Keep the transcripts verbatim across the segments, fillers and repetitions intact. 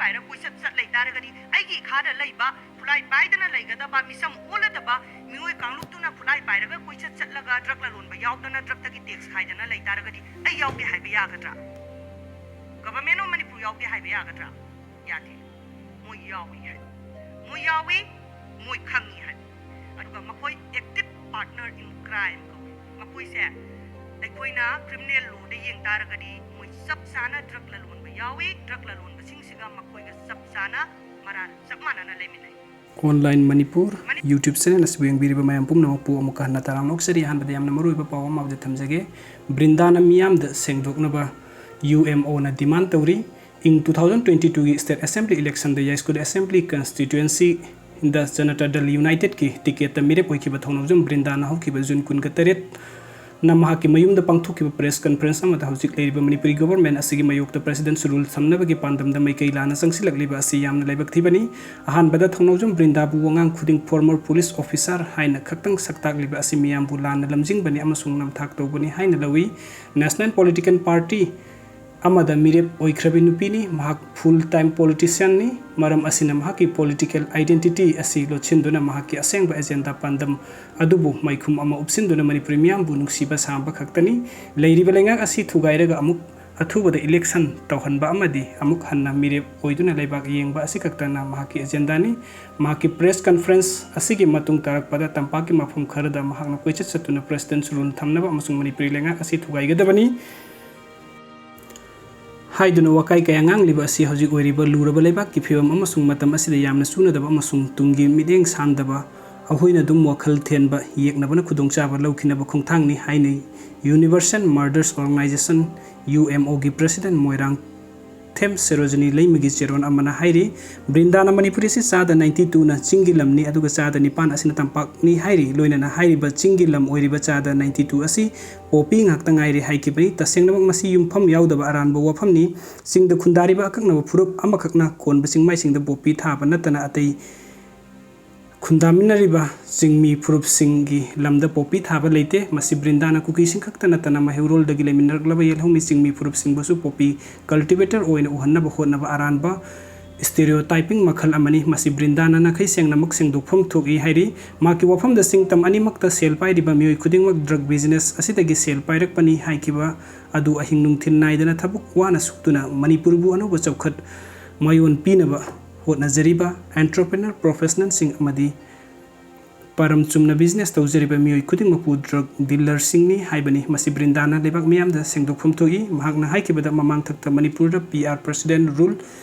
ꯄꯥꯏꯔ ꯀꯣꯏꯆꯠ ꯆꯠ ꯂꯩ ꯇꯥꯔꯒꯗꯤ, ꯑꯩꯒꯤ ꯏꯈꯥꯗ ꯂꯩꯕ ꯈꯨꯠꯂꯥꯏ ꯄꯥꯏꯗꯅ ꯂꯩꯒꯗꯕ ꯃꯤꯁꯝ ꯑꯣꯜꯂꯗꯕ ꯃꯤꯑꯣꯏ ꯀꯥꯡꯂꯨꯞꯇꯨꯅ ꯈꯨꯠꯂꯥꯏ ꯄꯥꯏꯔꯒ ꯀꯣꯏꯆꯠ ꯆꯠꯂꯒ ꯗ꯭ꯔꯒ ꯂꯂꯣꯟꯕ ꯌꯥꯎꯗꯅ ꯗ꯭ꯔꯒꯇꯒꯤ ꯇꯦꯛꯁ ꯈꯥꯏꯗꯅ ꯂꯩ ꯇꯥꯔꯒꯗꯤ, ꯑꯩ ꯌꯥꯎꯗꯦ ꯍꯥꯏꯕ ꯌꯥꯒꯗ꯭ꯔꯥ? Government of Manipur ꯌꯥꯎꯗꯦ ꯍꯥꯏꯕ ꯌꯥꯒꯗ꯭ꯔꯥ? ꯌꯥꯗꯦ꯫ ꯃꯣꯏ ꯌꯥꯎꯏ ꯍꯥꯏꯕ, ꯃꯣꯏ ꯌꯥꯎꯏ, ꯃꯣꯏ ꯈꯪꯉꯤ ꯍꯥꯏꯕ꯫ ꯑꯗꯨꯒ ꯃꯈꯣꯏ active partner in crime ꯀꯧꯏ꯫ ꯃꯈꯣꯏꯁꯦ ꯑꯩꯈꯣꯏꯅ criminal lawꯗ ꯌꯦꯡ ꯇꯥꯔꯒꯗꯤ, ꯃꯣꯏ ꯆꯞ ꯆꯥꯅ ꯗ꯭ꯔꯒ ꯂꯂꯣꯟꯕ ꯌꯥꯎꯏ, ꯗ꯭ꯔꯒ ꯂꯂꯣꯟꯕꯁꯤꯡꯁꯤꯒ ꯃꯈꯣꯏꯒ ꯆꯞ ꯆꯥꯅ ꯃꯔꯥꯜ ꯆꯞ ꯃꯥꯟꯅꯅ ꯂꯩꯃꯤꯟꯅꯩ꯫ Online Manipur YouTube channel ꯑꯁꯤꯕꯨ ꯌꯦꯡꯕꯤꯔꯤꯕ ꯃꯌꯥꯝ ꯄꯨꯝꯅꯃꯛꯄꯨ ꯑꯃꯨꯛꯀ ꯍꯟꯅ ꯇꯔꯥꯝꯅ ꯑꯣꯛꯆꯔꯤ꯫ ꯑꯍꯥꯟꯕꯗ ꯌꯥꯝꯅ ꯃꯔꯨꯑꯣꯏꯕ ꯄꯥꯎ ꯑꯃ ꯑꯃꯗ ꯊꯝꯖꯒꯦ꯫ ꯕ꯭ꯔꯤꯟꯗꯥꯅ ꯃꯤꯌꯥꯝꯗ ꯁꯦꯡꯗꯣꯛꯅꯕ UMOꯅ demand ꯇꯧꯔꯤ꯫ ꯏꯪ two thousand twenty twoꯒꯤ state assembly electionꯗ ꯌꯥꯏꯁ꯭ꯀꯨꯜ assembly constituencyꯗ Janata Dal Unitedꯀꯤ ticketꯇ ꯃꯤꯔꯦꯞ ꯑꯣꯏꯈꯤꯕ ꯊꯧꯅꯥꯎꯖꯝ ꯕ꯭ꯔꯤꯟꯗꯥꯅ ꯍꯧꯈꯤꯕ June ꯀꯨꯟꯒ ꯇꯔꯦꯠ ꯅ ꯃꯍꯥꯛꯀꯤ ꯃꯌꯨꯝꯗ ꯄꯥꯡꯊꯣꯛꯈꯤꯕ press conference ꯑꯃꯗ ꯍꯧꯖꯤꯛ ꯂꯩꯔꯤꯕ ꯃꯅꯤꯄꯨꯔꯤ government ꯑꯁꯤꯒꯤ ꯃꯥꯌꯣꯛꯇ president's rule ꯊꯝꯅꯕꯒꯤ ꯄꯥꯟꯗꯝꯗ ꯃꯥꯏꯀꯩ ꯂꯥꯟꯅ ꯆꯪꯁꯤꯜꯂꯛꯂꯤꯕ ꯑꯁꯤ ꯌꯥꯝꯅ ꯂꯥꯏꯕꯛ ꯊꯤꯕꯅꯤ꯫ ꯑꯍꯥꯟꯕꯗ ꯊꯧꯅꯥꯎꯖꯝ ꯕ꯭ꯔꯤꯟꯗꯥꯕꯨ ꯋꯥꯉꯥꯡ ꯈꯨꯗꯤꯡ former police officer ꯍꯥꯏꯅ ꯈꯛꯇꯪ ꯁꯛꯇꯥꯛꯂꯤꯕ ꯑꯁꯤ ꯃꯤꯌꯥꯝꯕꯨ ꯂꯥꯟꯅ ꯂꯝꯖꯤꯡꯕꯅꯤ ꯑꯃꯁꯨꯡ ꯅꯝꯊꯥꯛ ꯇꯧꯕꯅꯤ ꯍꯥꯏꯅ ꯂꯧꯏ꯫ National political party ꯑꯃꯗ ꯃꯤꯔꯦꯞ ꯑꯣꯏꯈ꯭ꯔꯕꯤ ꯅꯨꯄꯤꯅꯤ꯫ ꯃꯍꯥꯛ full time politicianꯅꯤ꯫ ꯃꯔꯝ ꯑꯁꯤꯅ ꯃꯍꯥꯛꯀꯤ political identity ꯑꯁꯤ ꯂꯣꯠꯁꯤꯟꯗꯨꯅ ꯃꯍꯥꯛꯀꯤ ꯑꯁꯦꯡꯕ agenda ꯄꯥꯟꯗꯝ ꯑꯗꯨꯕꯨ ꯃꯥꯏꯈꯨꯝ ꯑꯃ ꯎꯞꯁꯤꯟꯗꯨꯅ ꯃꯅꯤꯄꯨꯔꯤ ꯃꯤꯌꯥꯝꯕꯨ ꯅꯨꯡꯁꯤꯕ ꯁꯥꯕ ꯈꯛꯇꯅꯤ꯫ ꯂꯩꯔꯤꯕ ꯂꯩꯉꯥꯛ ꯑꯁꯤ ꯊꯨꯒꯥꯏꯔꯒ ꯑꯃꯨꯛ ꯑꯊꯨꯕꯗ election ꯇꯧꯍꯟꯕ ꯑꯃꯗꯤ ꯑꯃꯨꯛ ꯍꯟꯅ ꯃꯤꯔꯦꯞ ꯑꯣꯏꯗꯨꯅ ꯂꯩꯕꯥꯛ ꯌꯦꯡꯕ ꯑꯁꯤ ꯈꯛꯇꯅ ꯃꯍꯥꯛꯀꯤ agendaꯅꯤ꯫ ꯃꯍꯥꯛꯀꯤ press conference ꯑꯁꯤꯒꯤ ꯃꯇꯨꯡ ꯇꯥꯔꯛꯄꯗ ꯇꯝꯄꯥꯛꯀꯤ ꯃꯐꯝ ꯈꯔꯗ ꯃꯍꯥꯛꯅ ꯀꯣꯏꯆꯠ ꯆꯠꯇꯨꯅ president's rule ꯊꯝꯅꯕ ꯑꯃꯁꯨꯡ ꯃꯅꯤꯄꯨꯔꯤ ꯂꯩꯉꯥꯛ ꯑꯁꯤ ꯊꯨꯒꯥꯏꯒꯗꯕꯅꯤ ꯍꯥꯏꯗꯨꯅ ꯋꯥꯀꯥꯏ ꯀꯌꯥ ꯉꯥꯡꯂꯤꯕ ꯑꯁꯤ ꯍꯧꯖꯤꯛ ꯑꯣꯏꯔꯤꯕ ꯂꯨꯔꯕ ꯂꯩꯕꯥꯛꯀꯤ ꯐꯤꯕꯝ ꯑꯃꯁꯨꯡ ꯃꯇꯝ ꯑꯁꯤꯗ ꯌꯥꯝꯅ ꯆꯨꯅꯗꯕ ꯑꯃꯁꯨꯡ ꯇꯨꯡꯒꯤ ꯃꯤꯠꯌꯦꯡ ꯁꯥꯟꯗꯕ ꯑꯩꯈꯣꯏꯅ ꯑꯗꯨꯝ ꯋꯥꯈꯜ ꯊꯦꯟꯕ ꯌꯦꯛꯅꯕꯅ ꯈꯨꯗꯣꯡꯆꯥꯕ ꯂꯧꯈꯤꯅꯕ ꯈꯣꯡꯊꯥꯡꯅꯤ ꯍꯥꯏꯅ Universal Mothers Organisation, UMOꯒꯤ president ꯃꯣꯏꯔꯥꯡ ꯊꯦꯝ ꯁꯦꯔꯣꯖꯤꯅꯤ ꯂꯩꯃꯒꯤ ꯆꯦꯔꯣꯜ ꯑꯃꯅ ꯍꯥꯏꯔꯤ, ꯕ꯭ꯔꯤꯟꯗꯥꯅ ꯃꯅꯤꯄꯨꯔ ꯑꯁꯤ ꯆꯥꯗ ninety two ꯅ ꯆꯤꯡꯒꯤ ꯂꯝꯅꯤ, ꯑꯗꯨꯒ ꯆꯥꯗ ꯅꯤꯄꯥꯟ ꯑꯁꯤꯅ ꯇꯝꯄꯥꯛꯅꯤ ꯍꯥꯏꯔꯤ꯫ ꯂꯣꯏꯅꯅ ꯍꯥꯏꯔꯤꯕ ꯆꯤꯡꯒꯤ ꯂꯝ ꯑꯣꯏꯔꯤꯕ ꯆꯥꯗ ninety two ꯑꯁꯤ ꯄꯣꯄꯤ ꯉꯥꯛꯇ ꯉꯥꯏꯔꯦ ꯍꯥꯏꯈꯤꯕꯅꯤ꯫ ꯇꯁꯦꯡꯅꯃꯛ ꯃꯁꯤ ꯌꯨꯝꯐꯝ ꯌꯥꯎꯗꯕ ꯑꯔꯥꯟꯕ ꯋꯥꯐꯝꯅꯤ꯫ ꯆꯤꯡꯗ ꯈꯨꯟꯗꯥꯔꯤꯕ ꯑꯀꯛꯅꯕ ꯐꯨꯔꯨꯞ ꯑꯃꯈꯛꯅ ꯀꯣꯟꯕ ꯆꯤꯡꯃꯥꯏꯁꯤꯡꯗ ꯄꯣꯄꯤ ꯊꯥꯕ ꯅꯠꯇꯅ ꯑꯇꯩ ꯈꯨꯟꯗꯥꯃꯤꯟꯅꯔꯤꯕ ꯆꯤꯡꯃꯤ ꯐꯨꯔꯨꯞꯁꯤꯡꯒꯤ ꯂꯝꯗ ꯄꯣꯄꯤ ꯊꯥꯕ ꯂꯩꯇꯦ꯫ ꯃꯁꯤ ꯕ꯭ꯔꯤꯟꯗꯥꯅ ꯀꯨꯀꯤꯁꯤꯡ ꯈꯛꯇ ꯅꯠꯇꯅ ꯃꯩꯍꯧꯔꯣꯜꯗꯒꯤ ꯂꯩꯃꯤꯟꯅꯔꯛꯂꯕ ꯌꯦꯜꯍꯧꯃꯤ ꯆꯤꯡꯃꯤ ꯐꯨꯔꯨꯞꯁꯤꯡꯕꯨꯁꯨ ꯄꯣꯄꯤ cultivator ꯑꯣꯏꯅ ꯎꯍꯟꯅꯕ ꯍꯣꯠꯅꯕ ꯑꯔꯥꯟꯕ stereotyping ꯃꯈꯜ ꯑꯃꯅꯤ꯫ ꯃꯁꯤ ꯕ꯭ꯔꯤꯟꯗꯥꯅ ꯅꯥꯈꯩ ꯁꯦꯡꯅꯃꯛ ꯁꯦꯡꯗꯣꯛꯐꯝ ꯊꯣꯛꯏ ꯍꯥꯏꯔꯤ꯫ ꯃꯍꯥꯛꯀꯤ ꯋꯥꯐꯝꯗ ꯁꯤꯡꯇꯝ ꯑꯅꯤꯃꯛꯇ ꯁꯦꯜ ꯄꯥꯏꯔꯤꯕ ꯃꯤꯑꯣꯏ ꯈꯨꯗꯤꯡꯃꯛ drug business ꯑꯁꯤꯗꯒꯤ ꯁꯦꯜ ꯄꯥꯏꯔꯛꯄꯅꯤ ꯍꯥꯏꯈꯤꯕ ꯑꯗꯨ ꯑꯍꯤꯡ ꯅꯨꯡꯊꯤꯜ ꯅꯥꯏꯗꯅ ꯊꯕꯛ ꯋꯥꯅ ꯁꯨꯗꯨꯅ ꯃꯅꯤꯄꯨꯔꯕꯨ ꯑꯅꯧꯕ ꯆꯥꯎꯈꯠ ꯃꯌꯣꯟ ꯄꯤꯅꯕ ꯍꯣꯠꯅꯖꯔꯤꯕ entrepreneur professionalꯁꯤꯡ ꯑꯃꯗꯤ ꯄꯔꯝ ꯆꯨꯝꯅ business ꯇꯧꯖꯔꯤꯕ ꯃꯤꯑꯣꯏ ꯈꯨꯗꯤꯡꯃꯛꯄꯨ drug dealerꯁꯤꯡꯅꯤ ꯍꯥꯏꯕꯅꯤ꯫ ꯃꯁꯤ ꯕ꯭ꯔꯤꯟꯗꯥꯅ ꯂꯩꯕꯥꯛ ꯃꯤꯌꯥꯝꯗ ꯁꯦꯡꯗꯣꯛꯐꯝ ꯊꯣꯛꯏ꯫ ꯃꯍꯥꯛꯅ ꯍꯥꯏꯈꯤꯕꯗ ꯃꯃꯥꯡꯊꯛꯇ ꯃꯅꯤꯄꯨꯔꯗ P R president rule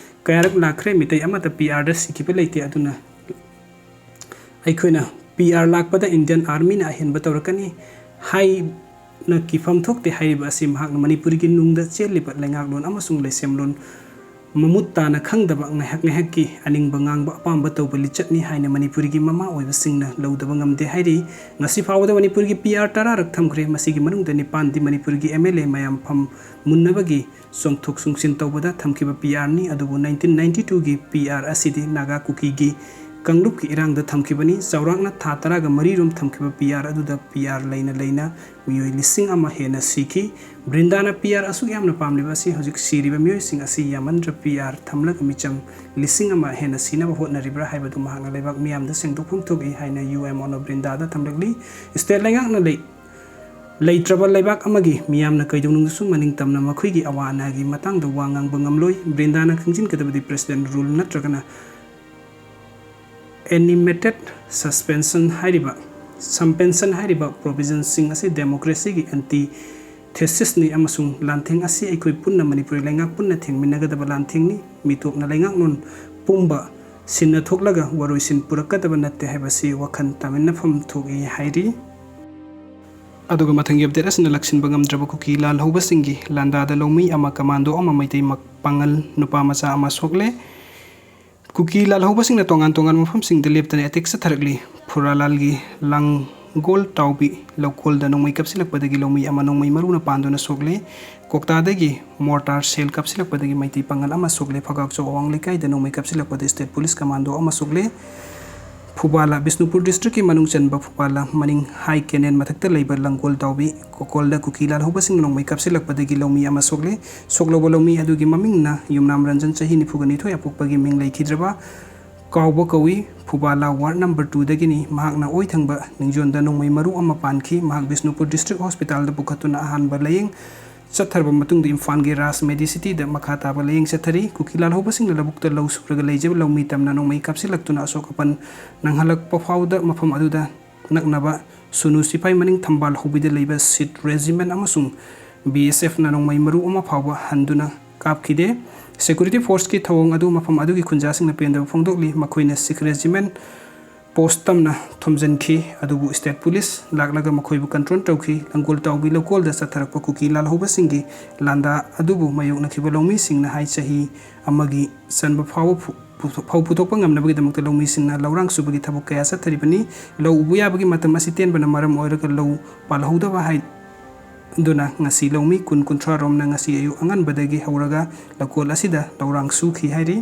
ꯀꯌꯥꯔꯛ ꯂꯥꯛꯈ꯭ꯔꯦ, ꯃꯤꯇꯩ ꯑꯃꯠꯇ P Rꯗ ꯁꯤꯈꯤꯕ ꯂꯩꯇꯦ꯫ ꯑꯗꯨꯅ ꯑꯩꯈꯣꯏꯅ P R ꯂꯥꯛꯄꯗ Indian Armyꯅ ꯑꯍꯦꯟꯕ ꯇꯧꯔꯛꯀꯅꯤ ꯍꯥꯏꯅ ꯀꯤꯐꯝ ꯊꯣꯛꯇꯦ꯫ ꯍꯥꯏꯔꯤꯕ ꯑꯁꯤ ꯃꯍꯥꯛꯅ ꯃꯅꯤꯄꯨꯔꯒꯤ ꯅꯨꯡꯗ ꯆꯦꯜꯂꯤꯕ ꯂꯩꯉꯥꯛꯂꯣꯟ ꯑꯃꯁꯨꯡ ꯂꯩꯁꯦꯝꯂꯣꯟ ꯃꯃꯨꯠ ꯇꯥꯅ ꯈꯪꯗꯕ, ꯉꯥꯏꯍꯥꯛ ꯉꯥꯏꯍꯥꯛꯀꯤ ꯑꯅꯤꯡꯕ ꯉꯥꯡꯕ, ꯑꯄꯥꯝꯕ ꯇꯧꯕ ꯂꯤꯆꯠꯅꯤ ꯍꯥꯏꯅ ꯃꯅꯤꯄꯨꯔꯒꯤ ꯃꯃꯥ ꯑꯣꯏꯕꯁꯤꯡꯅ ꯂꯧꯗꯕ ꯉꯝꯗꯦ ꯍꯥꯏꯔꯤ꯫ ꯉꯁꯤ ꯐꯥꯎꯕꯗ ꯃꯅꯤꯄꯨꯔꯒꯤ P R ꯇꯔꯥꯔꯛ ꯊꯝꯈ꯭ꯔꯦ꯫ ꯃꯁꯤꯒꯤ ꯃꯅꯨꯡꯗ ꯅꯤꯄꯥꯟꯗꯤ ꯃꯅꯤꯄꯨꯔꯒꯤ M L A ꯃꯌꯥꯝ ꯐꯝ ꯃꯨꯟꯅꯕꯒꯤ ꯆꯣꯡꯊꯣꯛ ꯆꯣꯡꯁꯤꯟ ꯇꯧꯕꯗ ꯊꯝꯈꯤꯕ P Rꯅꯤ꯫ ꯑꯗꯨꯕꯨ nineteen ninety twoꯒꯤ P R ꯑꯁꯤꯗꯤ ꯅꯥꯒꯥ ꯀꯨꯀꯤꯒꯤ ꯀꯥꯡꯂꯨꯞꯀꯤ ꯏꯔꯥꯡꯗ ꯊꯝꯈꯤꯕꯅꯤ꯫ ꯆꯥꯎꯔꯥꯛꯅ ꯊꯥ ꯇꯔꯥꯒ ꯃꯔꯤꯔꯣꯝ ꯊꯝꯈꯤꯕ P R ꯑꯗꯨꯗ P R ꯂꯩꯅ ꯂꯩꯅ ꯃꯤꯑꯣꯏ ꯂꯤꯁꯤꯡ ꯑꯃ ꯍꯦꯟꯅ ꯁꯤꯈꯤ꯫ ꯕ꯭ꯔꯤꯟꯗꯥꯅ P R ꯑꯁꯨꯛ ꯌꯥꯝꯅ ꯄꯥꯝꯂꯤꯕ ꯑꯁꯤ ꯍꯧꯖꯤꯛ ꯁꯤꯔꯤꯕ ꯃꯤꯑꯣꯏꯁꯤꯡ ꯑꯁꯤ ꯌꯥꯝꯃꯟꯗ꯭ꯔ P R ꯊꯝꯂꯒ ꯃꯤꯆꯝ ꯂꯤꯁꯤꯡ ꯑꯃ ꯍꯦꯟꯅ ꯁꯤꯅꯕ ꯍꯣꯠꯅꯔꯤꯕ꯭ꯔꯥ ꯍꯥꯏꯕꯗꯨ ꯃꯍꯥꯛꯅ ꯂꯩꯕꯥꯛ ꯃꯤꯌꯥꯝꯗ ꯁꯦꯡꯗꯣꯛꯐꯝ ꯊꯣꯛꯏ ꯍꯥꯏꯅ U M ꯑꯣꯅꯣ ꯕ꯭ꯔꯤꯟꯗꯥꯗ ꯊꯝꯂꯛꯂꯤ꯫ State ꯂꯩꯉꯥꯛꯅ ꯂꯩ-, ꯂꯩꯇ꯭ꯔꯕ ꯂꯩꯕꯥꯛ ꯑꯃꯒꯤ ꯃꯤꯌꯥꯝꯅ ꯀꯩꯗꯧꯅꯨꯡꯗꯁꯨ ꯃꯅꯤꯡ ꯇꯝꯅ ꯃꯈꯣꯏꯒꯤ ꯑꯋꯥ ꯑꯅꯥꯒꯤ ꯃꯇꯥꯡꯗ ꯋꯥ ꯉꯥꯡꯕ ꯉꯝꯂꯣꯏ꯫ ꯕ꯭ꯔꯤꯟꯗꯥꯅ ꯈꯪꯖꯤꯟꯒꯗꯕꯗꯤ president rule ꯅꯠꯇ꯭ꯔꯒꯅ animated suspension ꯍꯥꯏꯔꯤꯕ, suspension ꯍꯥꯏꯔꯤꯕ provisionꯁꯤꯡ ꯑꯁꯤ democracyꯒꯤ antithesis ꯅꯤ ꯑꯃꯁꯨꯡ ꯂꯥꯟꯊꯦꯡ ꯑꯁꯤ ꯑꯩꯈꯣꯏ ꯄꯨꯟꯅ ꯃꯅꯤꯄꯨꯔꯤ ꯂꯩꯉꯥꯛ ꯄꯨꯟꯅ ꯊꯦꯡꯃꯤꯟꯅꯒꯗꯕ ꯂꯥꯟꯊꯦꯡꯅꯤ꯫ ꯃꯤꯇꯣꯞꯅ ꯂꯩꯉꯥꯛꯂꯣꯟ ꯄꯨꯝꯕ ꯁꯤꯟꯅ ꯊꯣꯛꯂꯒ ꯋꯥꯔꯣꯏꯁꯤꯟ ꯄꯨꯔꯛꯀꯗꯕ ꯅꯠꯇꯦ ꯍꯥꯏꯕꯁꯤ ꯋꯥꯈꯜ ꯇꯥꯃꯤꯟꯅꯐꯝ ꯊꯣꯛꯏ ꯍꯥꯏꯔꯤ꯫ ꯑꯗꯨꯒ ꯃꯊꯪꯒꯤ update ꯑꯁꯤꯅ ꯂꯥꯛꯁꯤꯟꯕ ꯉꯝꯗ꯭ꯔꯕ ꯀꯨꯀꯤ ꯂꯥꯜꯍꯧꯕꯁꯤꯡꯒꯤ ꯂꯥꯟꯗꯥꯗ ꯂꯧꯃꯤ ꯑꯃ, commando ꯑꯃ, ꯃꯩꯇꯩ ꯃ-, ꯄꯥꯉꯜ ꯅꯨꯄꯥ ꯃꯆꯥ ꯑꯃ ꯁꯣꯛꯂꯦ꯫ ꯀꯨꯀꯤ ꯂꯥꯜꯍꯧꯕꯁꯤꯡꯅ ꯇꯣꯉꯥꯟ ꯇꯣꯉꯥꯟꯕ ꯃꯐꯝꯁꯤꯡꯗ ꯂꯦꯞꯇꯅ attack ꯆꯠꯊꯔꯛꯂꯤ꯫ ꯐꯨꯔꯥꯂꯥꯜꯒꯤ ꯂꯥꯡꯒꯣꯜ ꯇꯥꯎꯕꯤ ꯂꯧꯀꯣꯜꯗ ꯅꯣꯡꯃꯩ ꯀꯥꯞꯁꯤꯜꯂꯛꯄꯗꯒꯤ ꯂꯧꯃꯤ ꯑꯃ ꯅꯣꯡꯃꯩ ꯃꯔꯨꯅ ꯄꯥꯟꯗꯨꯅ ꯁꯣꯛꯂꯦ꯫ ꯀꯣꯛꯇꯥꯗꯒꯤ mortar shell ꯀꯥꯞꯁꯤꯜꯂꯛꯄꯗꯒꯤ ꯃꯩꯇꯩ ꯄꯥꯉꯜ ꯑꯃ ꯁꯣꯛꯂꯦ꯫ ꯐꯒꯥꯛꯆꯧ ꯑꯋꯥꯡ ꯂꯩꯀꯥꯏꯗ ꯅꯣꯡꯃꯩ ꯀꯥꯞꯁꯤꯜꯂꯛꯄꯗ state police commando ꯑꯃ ꯁꯣꯛꯂꯦ꯫ ꯐꯨꯕꯥꯂꯥ, ꯕꯤꯁꯅꯨꯄꯨꯔ ꯗꯤꯁꯇ꯭ꯔꯤꯛꯀꯤ ꯃꯅꯨꯡ ꯆꯟꯕ ꯐꯨꯕꯥꯂꯥ ꯃꯅꯤꯡ ꯍꯥꯏ ꯀꯦꯅꯦꯜ ꯃꯊꯛꯇ ꯂꯩꯕ ꯂꯪꯒꯣꯜ ꯇꯥꯎꯕꯤ ꯀꯣꯀꯣꯜꯗ ꯀꯨꯀꯤ ꯂꯥꯜꯍꯧꯕꯁꯤꯡꯅ ꯅꯣꯡꯃꯩ ꯀꯥꯞꯁꯤꯜꯂꯛꯄꯗꯒꯤ ꯂꯧꯃꯤ ꯑꯃ ꯁꯣꯛꯂꯦ꯫ ꯁꯣꯛꯂꯕ ꯂꯧꯃꯤ ꯑꯗꯨꯒꯤ ꯃꯃꯤꯡꯅ ꯌꯨꯝꯅꯥꯝ ꯔꯟꯖꯟ, ꯆꯍꯤ ꯅꯤꯐꯨꯒ ꯅꯤꯊꯣꯏ, ꯑꯄꯣꯛꯄꯒꯤ ꯃꯤꯡ ꯂꯩꯈꯤꯗ꯭ꯔꯕ ꯀꯥꯎꯕ ꯀꯧꯏ꯫ ꯐꯨꯕꯥꯂꯥ ꯋꯥꯔꯗ ꯅꯝꯕꯔ ꯇꯨꯗꯒꯤꯅꯤ꯫ ꯃꯍꯥꯛꯅ ꯑꯣꯏ ꯊꯪꯕ ꯅꯤꯡꯖꯣꯟꯗ ꯅꯣꯡꯃꯩ ꯃꯔꯨ ꯑꯃ ꯄꯥꯟꯈꯤ꯫ ꯃꯍꯥꯛ ꯕꯤꯁꯅꯨꯄꯨꯔ ꯗꯤꯁꯇ꯭ꯔꯤꯛ ꯍꯣꯁꯄꯤꯇꯥꯜꯗ ꯄꯨꯈꯠꯇꯨꯅ ꯑꯍꯥꯟꯕ ꯂꯥꯌꯦꯡ ꯆꯠꯊꯔꯕ ꯃꯇꯨꯡꯗ ꯏꯝꯐꯥꯜꯒꯤ ꯔꯥꯖ ꯃꯦꯗꯤꯁꯤꯇꯤꯗ ꯃꯈꯥ ꯇꯥꯕ ꯂꯥꯌꯦꯡ ꯆꯠꯊꯔꯤ꯫ ꯀꯨꯀꯤ ꯂꯥꯜꯍꯧꯕꯁꯤꯡꯅ ꯂꯧꯕꯨꯛꯇ ꯂꯧ ꯁꯨꯔꯒ ꯂꯩꯖꯕ ꯂꯧꯃꯤ ꯇꯝꯅ ꯅꯣꯡꯃꯩ ꯀꯥꯞꯁꯤꯜꯂꯛꯇꯨꯅ ꯑꯁꯣꯛ ꯑꯄꯟ ꯅꯪꯍꯜꯂꯛꯄ ꯐꯥꯎꯗ ꯃꯐꯝ ꯑꯗꯨꯗ ꯅꯛꯅꯕ ꯁꯨꯅꯨ ꯁꯤꯐꯥꯏ ꯃꯅꯤꯡ ꯊꯝꯕꯥꯜ ꯍꯧꯕꯤꯗ ꯂꯩꯕ ꯁꯤꯠ ꯔꯦꯖꯤꯃꯦꯟ ꯑꯃꯁꯨꯡ ꯕꯤ ꯑꯦꯁ ꯑꯦꯐꯅ ꯅꯣꯡꯃꯩ ꯃꯔꯨ ꯑꯃ ꯐꯥꯎꯕ ꯍꯟꯗꯨꯅ ꯀꯥꯞꯈꯤꯗꯦ꯫ ꯁꯦꯀ꯭ꯌꯨꯔꯤꯇꯤ ꯐꯣꯔꯁꯀꯤ ꯊꯧꯑꯣꯡ ꯑꯗꯨ ꯃꯐꯝ ꯑꯗꯨꯒꯤ ꯈꯨꯟꯖꯥꯁꯤꯡꯅ ꯄꯦꯟꯗꯕ ꯐꯣꯡꯗꯣꯛꯂꯤ꯫ ꯃꯈꯣꯏꯅ ꯁꯤꯈ ꯔꯦꯖꯤꯃꯦꯟ ꯄꯣꯁ ꯇꯝꯅ ꯊꯣꯝꯖꯤꯟꯈꯤ, ꯑꯗꯨꯕꯨ ꯁ꯭ꯇꯦꯠ ꯄꯨꯂꯤꯁ ꯂꯥꯛꯂꯒ ꯃꯈꯣꯏꯕꯨ ꯀꯟꯇ꯭ꯔꯣꯜ ꯇꯧꯈꯤ꯫ ꯂꯪꯒꯣꯜ ꯇꯥꯎꯒꯤ ꯂꯧꯀꯣꯜꯗ ꯆꯠꯊꯔꯛꯄ ꯀꯨꯀꯤ ꯂꯥꯜꯍꯧꯕꯁꯤꯡꯒꯤ ꯂꯥꯟꯗꯥ ꯑꯗꯨꯕꯨ ꯃꯥꯌꯣꯛꯅꯈꯤꯕ ꯂꯧꯃꯤꯁꯤꯡꯅ ꯍꯥꯏ ꯆꯍꯤ ꯑꯃꯒꯤ ꯆꯟꯕ ꯐꯥꯎꯕ ꯐꯨ-, ꯐꯧ ꯄꯨꯊꯣꯛꯄ ꯉꯝꯅꯕꯒꯤꯗꯃꯛꯇ ꯂꯧꯃꯤꯁꯤꯡꯅ ꯂꯧꯔꯥꯡ ꯁꯨꯕꯒꯤ ꯊꯕꯛ ꯀꯌꯥ ꯆꯠꯊꯔꯤꯕꯅꯤ꯫ ꯂꯧ ꯎꯕ ꯌꯥꯕꯒꯤ ꯃꯇꯝ ꯑꯁꯤ ꯇꯦꯟꯕꯅ ꯃꯔꯝ ꯑꯣꯏꯔꯒ ꯂꯧ ꯄꯥꯜꯍꯧꯗꯕ ꯍꯥꯏꯗꯨꯅ ꯉꯁꯤ ꯂꯧꯃꯤ ꯀꯨꯟ ꯀꯨꯟꯊ꯭ꯔꯥ ꯔꯣꯝꯅ ꯉꯁꯤ ꯑꯌꯨꯛ ꯑꯉꯟꯕꯗꯒꯤ ꯍꯧꯔꯒ ꯂꯧꯀꯣꯜ ꯑꯁꯤꯗ ꯂꯧꯔꯥꯡ ꯁꯨꯈꯤ ꯍꯥꯏꯔꯤ꯫